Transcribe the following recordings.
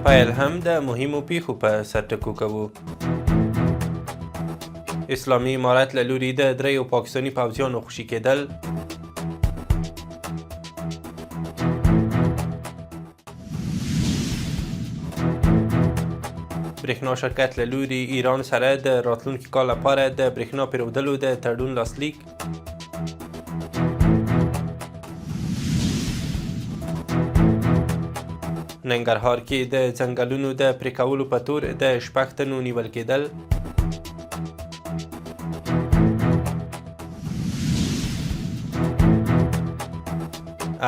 پیل هم د مهمو پیښو په سرټکو کوو. اسلامي امارت له لوري د دریو پاکستاني پوځیانو خوشي کېدل. برېښنا شرکت له لوري ایران سره د راتلونکي کال لپاره د برېښنا پیرودلو د تړون لاسلیک. ننګرهار کې د ځنګلونو د پرې کولو په تور د شپږ تنو نیول کېدل.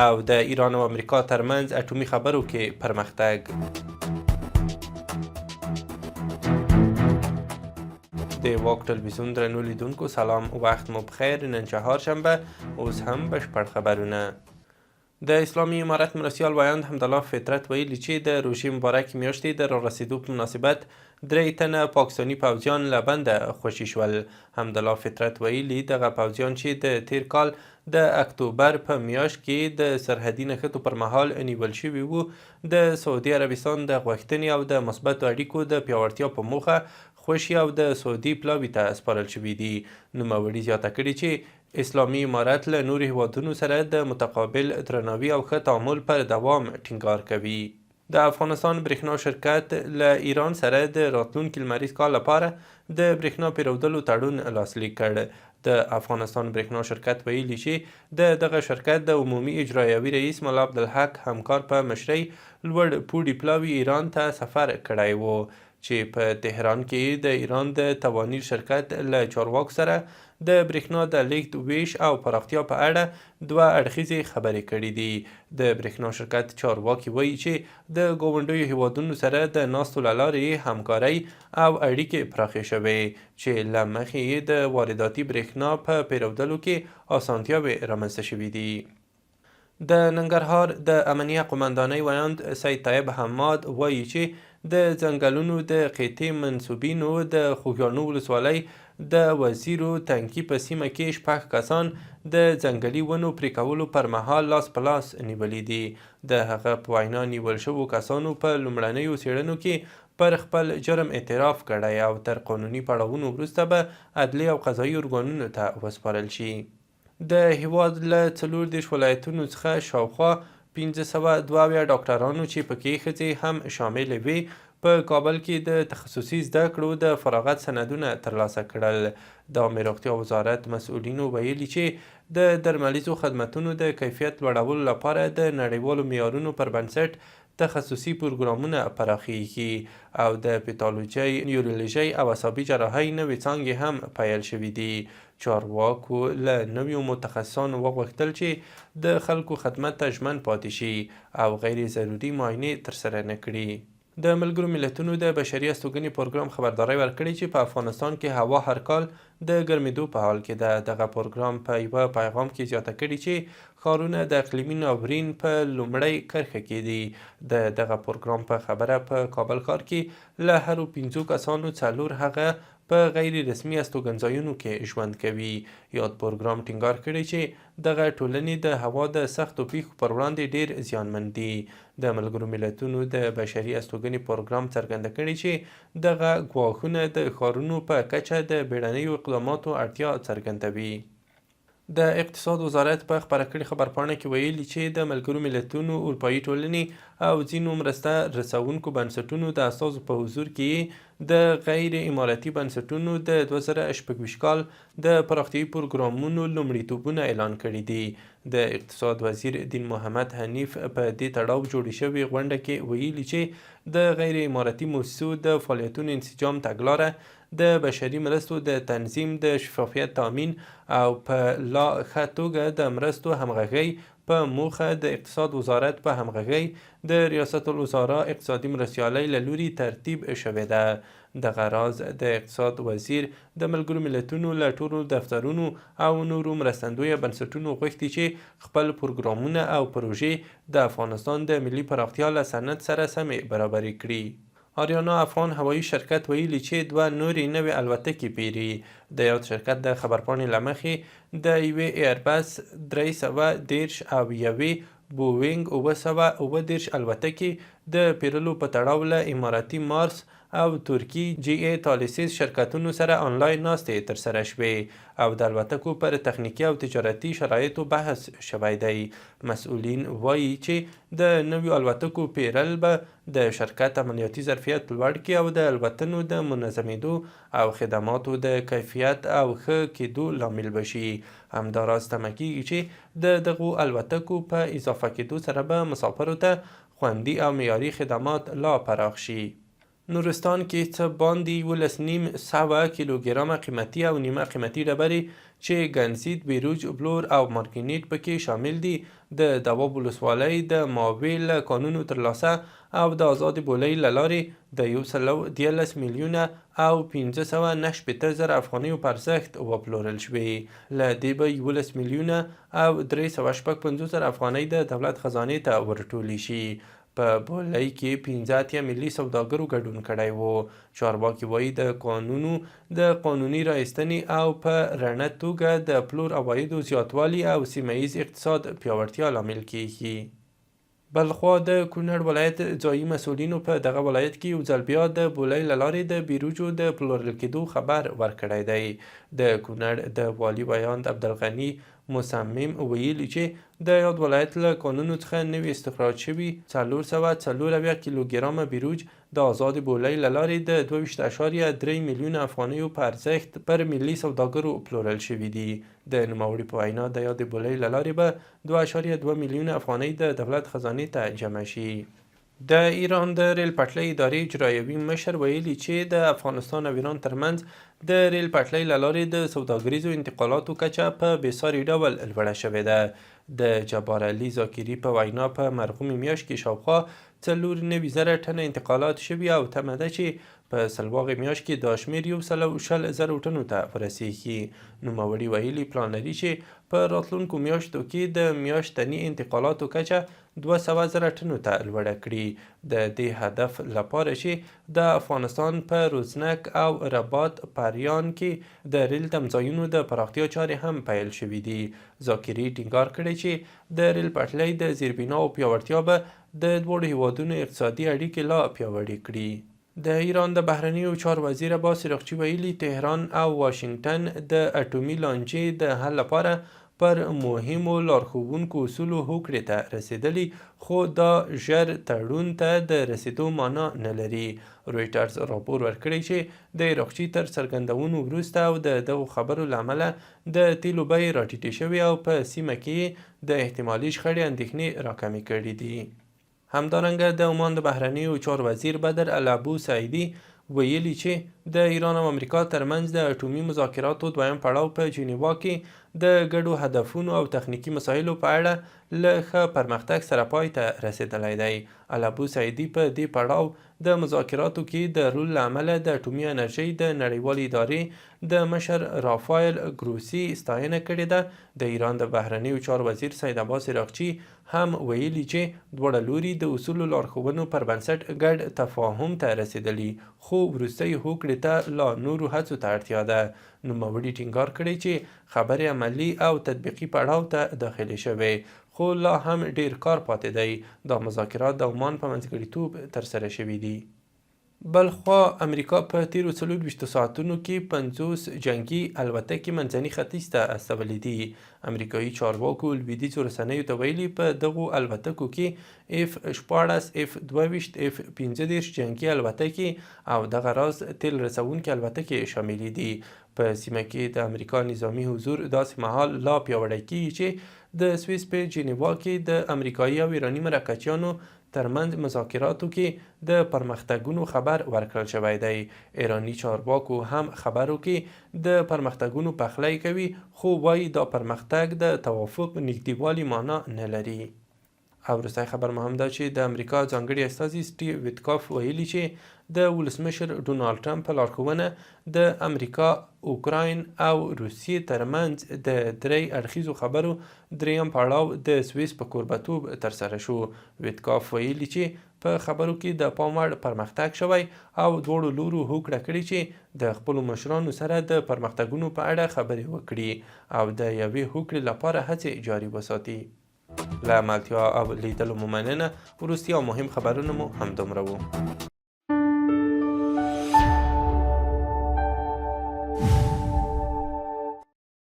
او د ایران او امریکا ترمنځ اټومي خبرو کې پرمختګ. د واک ټلویزیون درنو لیدونکو سلام، وخت مو پخیر. نن چهارشنبه، اوس هم بشپړ خبرونه. د اسلامي امارت مرستیال ویاند حمدالله فطرت ویلي چې د روژې مبارکې میاشتې د رارسېدو په مناسبت درې تنه پاکستاني پوځیان له بنده خوشي شول. حمدالله فطرت ویلي، دغه پوځیان چې د تېر کال د اکتوبر په میاشت کې د سرحدي نښتو پر مهال نیول شوي وو، د سعودي عربستان د غوښتنې او د مثبتو اړیکو د پیاوړتیا په موخه خوشي او د سعودي پلاوي ته سپارل شوي دي. نوموړي زیاته کړې چې اسلامي امارت له نورو هېوادونو سره د متقابل درناوي او ښه تعامل پر دوام ټینګار کوي. د افغانستان برېښنا شرکت له ایران سره د راتلونکي لمریز کال لپاره د برېښنا پېرودلو تړون لاسلیک کړ. د افغانستان برېښنا شرکت ویلي چې د دغه شرکت د عمومي اجرایوي رئیس ملا عبدالحق همکار په مشرۍ لوړ پوړي پلاوي ایران ته سفر کړی و چې په تهران کې یې د ایران د توانیر شرکت له چارواکو سره د برېښنا د لېږد، وېش او پراختیا په اړه دوه اړخیزې خبرې کړې دي. د برېښنا شرکت چارواکي وايي چې د ګاونډیو هېوادونو سره د ناستو له لارې یې همکارۍ او اړیکې پراخې شوې چې له مخې یې د وارداتي برېښنا په پېرودلو کې اسانتیاوې رامنځته شوې دي. د ننګرهار د امنیه قومندانۍ ویاند سید طیب حماد وایي چې د ځنګلونو د قطعې منسوبینو د خوږیاڼو ولسوالۍ د وزیرو تنکي په سیمه کې شپږ کسان د ځنګلي ونو پرې کولو پر مهال لاس په لاس نیولي دي. د هغه په وینا نیول شوو کسانو په لومړنیو څېړنو کې پر خپل جرم اعتراف کړی او تر قانوني پړاوونو وروسته به عدلي او قضايي ارګانونو ته وسپارل شي. د هېواد له 34 ولایتونو څخه شاوخوا 572 ډاکټرانو چې پکې ښځې هم شاملې وې، په کابل کې د تخصصي زده کړو د فراغت سندونه ترلاسه کړل. د عامې روغتیا وزارت مسؤلینو ویلي چې د درملیزو خدمتونو د کیفیت لوړولو لپاره د نړیوالو معیارونو پر بنسټ تخصصي پروګرامونه پراخېږي او د پیتالوجۍ، نیورولوژۍ او عصبي جراحۍ نوې څانګې هم پیل شوې دي. چارواکو له نویو متخصصانو وغوښتل چې د خلکو خدمت ته ژمن پاتې شي او غیر ضروري معاینې ترسره نه کړي. د ملګرو ملتونو د بشري استوګنې پروګرام خبرداری ورکړی چې په افغانستان کې هوا هر کال د ګرمېدو په حال کې ده. دغه پروګرام په یوه پیغام کې زیاته کړې چې ښارونه د اقلیمي ناورین په لومړۍ کرښه کې دي. د دغه پروګرام په خبره په کابل ښار کې له هرو پنځو کسانو څلور هغه په غیر رسمي استوګنځایونو کې ژوند کوي. یاد پروګرام ټینګار کړی چې دغه ټولنې د هوا د سختو پیښو پر وړاندې ډېر زیانمن دي. د ملګرو ملتونو د بشري استوګنې پروګرام څرګنده کړې چې دغه ګواښونه د ښارونو په کچه د بیړنیو اقداماتو اړتیا څرګندوي. د اقتصاد وزارت په خپره کړې خبرپاڼه کې ویلي چې د ملګرو ملتونو، اروپايي ټولنې او ځینو مرسته رسوونکو بنسټونو د استازو په حضور کې یې د غیر امارتي بنسټونو د 2026 کال د پراختیايي پروګرامونو لومړیتوبونه اعلان کړي دي. د اقتصاد وزیر دین محمد حنیف په دې تړاو جوړې شوې غونډه کې ویلي چې د غیر امارتي موسسو د فعالیتونو انسجام تګلاره، د بشري مرستو د تنظیم د شفافیت تامین او په لا ښه توګه د مرستو همغږۍ په موخه د اقتصاد وزارت په همغږۍ د ریاست الوزراء اقتصادي مرستیالۍ له لوري ترتیب شوې ده. دغه راز د اقتصاد وزیر د ملګرو ملتونو له ټولو دفترونو او نورو مرستندویه بنسټونو غوښتي چې خپل پروګرامونه او پروژې د افغانستان د ملي پراختیا له سند سره سمې برابرې کړي. آریانا افغان هوایي شرکت ویلي چې دوه نورې نوې الوتکې پېري. د یاد شرکت د خبرپاڼې له مخې، د یوې ایربس 330 او یوې بوینګ 737 الوتکې د پېرلو په تړاو له اماراتي مارس او ترکي جي ای تالیسیس شرکتونو سره انلاین ناستې ترسره شوې او د الوتکو پر تخنیکي او تجارتي شرایطو بحث شوی دی. مسؤلین وايي چې د نویو الوتکو پېرل به د شرکت عملیاتي ظرفیت لوړ کړي او د الوتنو د منظمېدو او خدماتو د کیفیت او ښه کېدو لامل به شي. همداراز تمه کېږي چې د دغو الوتکو په اضافه کېدو سره به مسافرو ته خوندي او معیاري خدمات لا پراخ شي. نورستان کې څه باندې یولس نیم سوه کیلو ګرامه قیمتي او نیمه قیمتي ډبرې چې ګنزید، بیروج، بلور او مارګینیټ پکې شامل دي، د دواب ولسوالۍ د ماوې له کانونو ترلاسه او د ازادې بولۍ له لارې د یو سل او 13 میلیونه او 569 زره افغانیو په ارزښت وپلورل شوې. له دې به 11 میلیونه او 356 زره افغانۍ د دولت خزانې ته ورټولې شي. په بولۍ کې 85 ملي سوداګرو ګډون کړی و. چارواکي وايي، د کانونو د قانوني را ایستنې او په رڼه توګه د پلور عوایدو زیاتوالي او سیمه ییز اقتصاد پیاوړتیا لامل کېږي. بلخوا د کونړ ولایت ځايي مسؤلینو په دغه ولایت کې یو ځل بیا د بولۍ له لارې د بیروجو د پلورل کېدو خبر ورکړی دی. د کونړ د والي ویاند عبدالغني مصمم ویلي چې د یاد ولایت له کانونو څخه نوي استخراج شوي 474 کیلو ګرامه بیروج د ازادې بولۍ له لارې د 22.3 میلیونه افغانیو په ارزښت پر ملي سوداګرو پلورل شوي دي. د نوموړي په وینا، د یادې بولۍ له لارې به 2.2 میلیونه افغانۍ د دولت خزانې ته جمع شي. د ایران د ریل پټلۍ ادارې اجرایوي مشر ویلي چې د افغانستان او ایران ترمنځ د ریل پټلۍ له لارې د سوداګریزو انتقالاتو کچه په بېساري ډول لوړه شوې ده. د جبار علي ذاکري په وینا، په مرغومې میاشت کې شاوخوا 94 زره ټنه انتقالات شوي او تمه ده چې په سلواغې میاشت کې دا شمېر 120 زرو ټنو ته ورسېږي. نوموړي ویلي، پلان لري چې په راتلونکو میاشتو کې د میاشتني انتقالاتو کچه 200 زره ټنو ته لوړه کړي. د دې هدف لپاره چې د افغانستان په روزنک او رباط پریان کې د ریل تمځایونو د پراختیا چارې هم پیل شوې دي. ذاکري ټینګار کړی چې د ریل پټلۍ د زیربناوو پیاوړتیا به د دواړو هېوادونو اقتصادي اړیکې لا پیاوړې کړي. د ایران د بهرنیو چارو وزیر عباس عراقچي ویلي، تهران او واشنګټن د اټومي لانجې د حل لپاره پر مهمو لارښوونکو اصولو هوکړې ته رسېدلي، خو دا ژر تړون ته د رسېدو مانا نه لري. رویټرز راپور ورکړی چې د عراقچي تر څرګندونو وروسته او د دغو خبرو له امله د تېلو بیې راټیټې شوې او په سیمه کې یې د احتمالي شخړې اندېښنې راکمې کړې دي. همدارنګه د عمان د بهرنیو چارو وزیر بدر الابو سعیدي ویلي چې د ایران او امریکا ترمنځ د اټومي مذاکراتو دویم پړاو په جنیوا کې د ګډو هدفونو او تخنیکي مسایلو په اړه له ښه پرمختګ سره پای ته رسېدلی دی. الابو سعیدي په دې پړاو د مذاکراتو کې د رول له امله د اټومي انرژۍ د نړیوالې ادارې د مشر رافایل ګروسي ستاینه کړې ده. د ایران د بهرنیو چارو وزیر سید عباس عراقچي هم ویلي چې دواړه لوري د اصولو لارښوونو پر بنسټ ګډ تفاهم ته رسېدلي، خو وروستۍ هوکړې ته لا نورو هڅو ته اړتیا ده. نوموړي ټینګار کړی چې خبرې عملي او تطبیقي پړاو ته داخلې شوې، خو لا هم ډېر کار پاتې دی. دا مذاکرات د عمان په منځګړیتوب ترسره شوي دي. بلخوا امریکا په تېرو 24 ساعتونو کې 50 جنګي الوتکې منځني ختیځ ته استولې دي. امریکایي چارواکو لویدیځو رسنیو ته ویلي، په دغو الوتکو کې اف 16، اف 22، اف 35 جنګي الوتکې او دغه راز تېل رسوونکې الوتکې شاملې دي. په سیمه کې د امریکا نظامي حضور داسې مهال لا پیاوړی کېږي چې د سویس په جنیوا کې د امریکایي او ایراني مرکچیانو ترمنځ مذاکراتو کې د پرمختګونو خبر ورکړل شوی دی. ایراني چارواکو هم خبرو کې د پرمختګونو پخلی کوي، خو وايي دا پرمختګ د توافق نږدېوالي مانا نه لري. او وروستی خبر مو هم دا چې د امریکا ځانګړي استازي سټیو ویتکاف ویلي چې د ولسمشر ډونالډ ټرمپ په لارښوونه د امریکا، اوکراین او روسیې ترمنځ د درې اړخیزو خبرو درېیم پړاو د سویس په کوربهتوب ترسره شو. ویتکاف ویلي چې په خبرو کې د پام وړ پرمختګ شوی او دواړو لورو هوکړه کړې چې د خپلو مشرانو سره د پرمختګونو په اړه خبرې وکړي او د یوې هوکړې لپاره هڅې جاري وساتي. له ملتیا او لیدلو مو مننه. وروستي او مهم خبرونه مو همدومره وو.